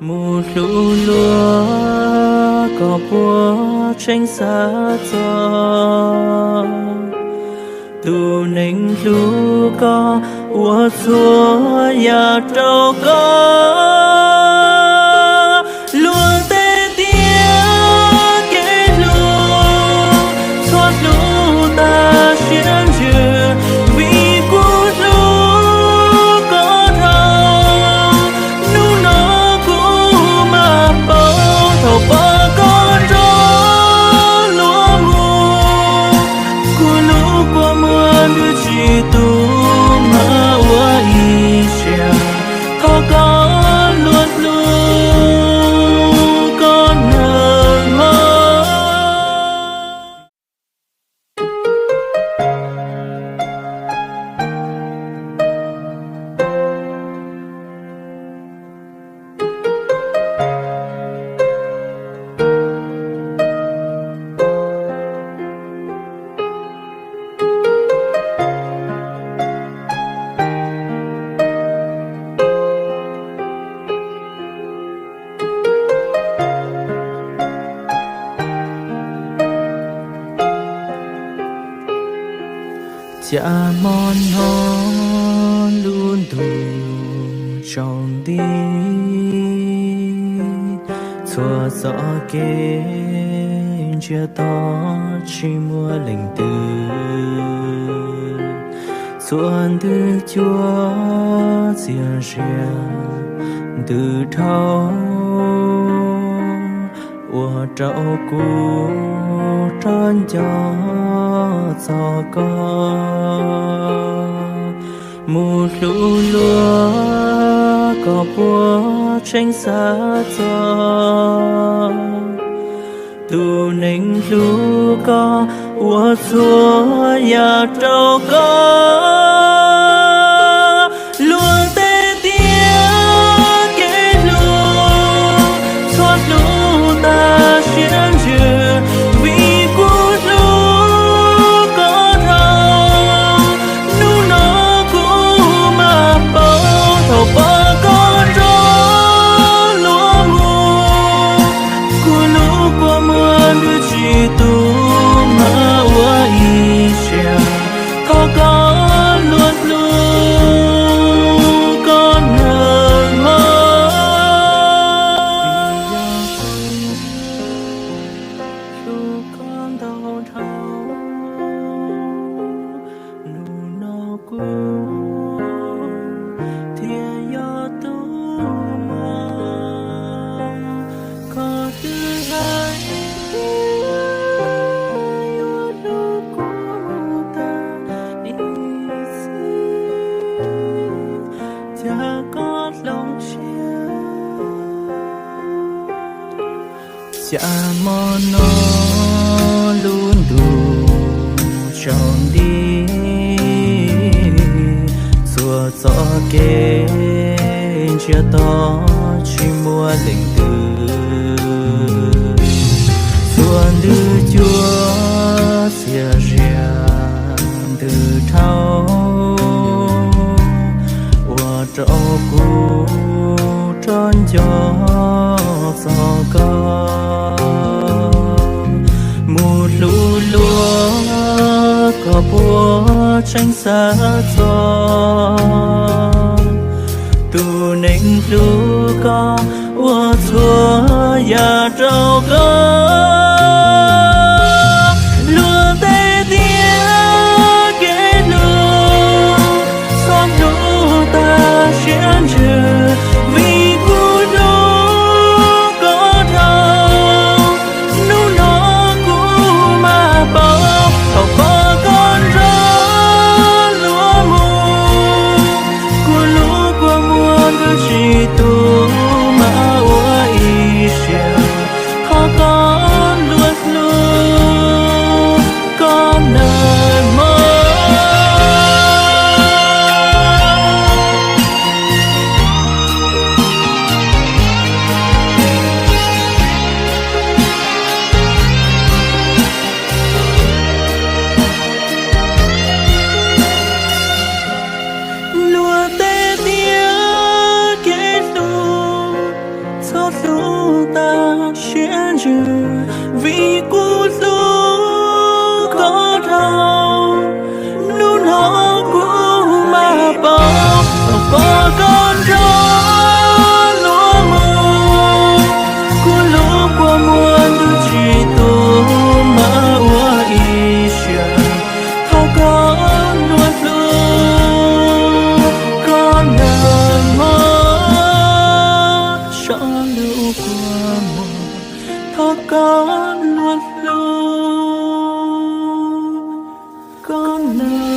Mus hlub luag kom puas tseeb xav txog, tus neeg hlub koj ua txhua yam rau koj. Luag tej tias kev hlub txhua hlub tas siab ntsws, vim kuv hlub koj dhau. Hnub no kuv mam paub, thaum pom koj nrog luag mus, kuv lub kua muag twb tsis tu, mas ua ib siab thov koj luag hlub koj nawb mog. Cas hmo no lub ntuj tsaus nti, txhua txoj kev ntsiag to tsis muaj leej twg, txhua ntws cuab txias zias ntws dhau, ua rau kuv rov nco txog koj. Mus hlub luag kom puas tseeb xav txog, tus neeg hlub koj ua txhua yam rau koj. Luag tej tias kev hlub txhua hlub tas siab ntsws, vim kuv hlub koj dhau. Hnub no kuv mam paub, thaum pom koj nrog luag mus, kuv lub kua muag twb tsis tu, mas ua ib siab thov koj luag hlub koj nawb mog. Hlub koj ntau dhau, hnub no kuv thiaj yog tus mag. Koj twb hais tias yuav hlub kuv mus tas ib txhis, cas koj hloov siab. Cas hmo no lub ntuj tsaus nti, txhua txoj kev ntsiag to tsis muaj leej twg, txhua ntws cuab txias zias ntws dhau, ua rau kuv rov nco txog koj. Mus hlub luag kom puas tseeb xav txog, tus neeg hlub koj ua txhua yam rau koj. Luag tej tias kev hlub txhua hlub tas siab ntsws, vim kuv hlub koj dhau. Hnub no kuv mam paub, thaum pom koj nrog luag mus, kuv lub kua muag twb tsis tu, mas ua ib siab thov koj Txhob hlub tas siab ntsws, vim kuv hlub koj dhau. Hnub no kuv mam paub, thaum pom koj nrog luag mus, kuv lub kua muag twb tsis tu, mas ua ib siab thov koj luag hlub, koj nawb mog, so lub kua muag, thov koj luag hlub, koj nawb.